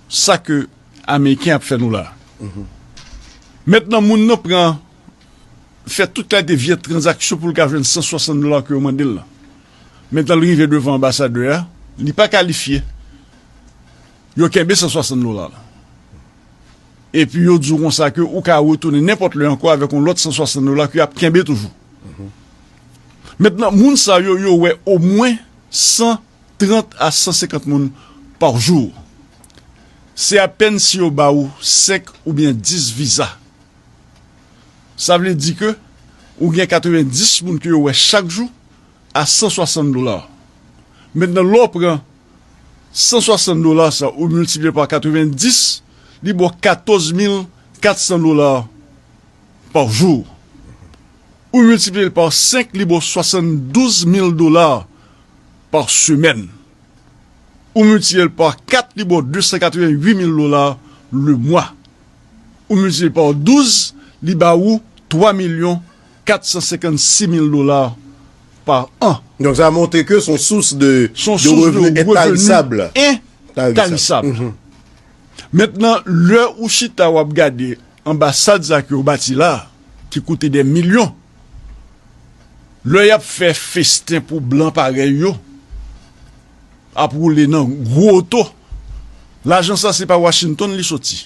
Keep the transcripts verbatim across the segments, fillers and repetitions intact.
Sa ke Ameriken ap fè nou la. Mentnan, moun nan pran, fè tout kalite vye tranzaksyon pou l ka jwenn san swasant dola ke yo mande l lan. Mentnan, l rive devan anbasadè a, li pa kalifye. Yo kenbe san swasant dola la. Epi yo di w konsa ke ou ka retounen nenpòt lè ankò avèk yon lòt san swasant dola ke y ap kenbe toujou. Mentnan, moun sa yo, yo wè omwen san trant a san senkant moun pa jou. Se apèn si yo ba ou senk oubyen dis viza. Sa vle di ke ou gen katrevenndis moun ke yo wè chak jou a san swasant dola. Mentnan, lè w pran san swasant dola sa, ou miltipliye pa katrevenndis, li ba w katòz mil kat san dola pa jou. Ou miltipliye l pa senk, li ba w swasanndouz mil dola pa semèn. Ou miltipliye l pa kat, li ba w de san katrevenn uit mil dola le mwa. Ou miltipliye l pa douz, li ba ou twa milyon kat san senkannsis mil dola pa an. Donk, sa montre ke se yon sous de, Se yon de sous de revenu revenu entarisab. Entarisab. Mentnan, lè ou chita w ap gade anbasad sa ke yo bati la, ki koute dè milyon, lè y ap fè festen pou blan parèy yo, ap woule nan gwo oto, lajan sa se pa Washington li soti.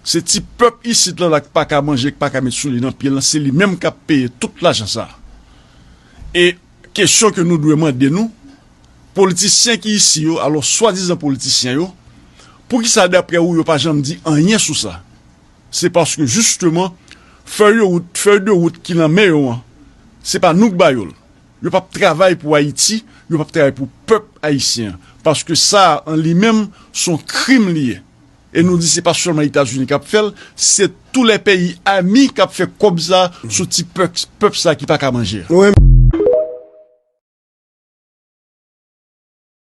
Se ti pèp isit lan la k pa ka manje, k pa ka met soulye nan pye l lan, se li menm k ap peye tout lajan sa. E kesyon ke nou dwe mande nou, politisyen ki isi yo, alò swadizan politisyen yo, poukisa daprè ou yo pa janm di anyen sou sa? Se paske jisteman, fèy de wout, fèy de wout ki nan men yo an, se pa nou k ba yo l. Yo p ap travay pou Ayiti, yo p ap travay pou pèp ayisyen an. Paske sa a, an li menm, se yon krim li ye. E nou di se pa sèlman Etazini k ap fè l, se tou lè peyi ami k ap fè kòb sa sou ti pèp, pèp sa ki pa ka manje a. Wi,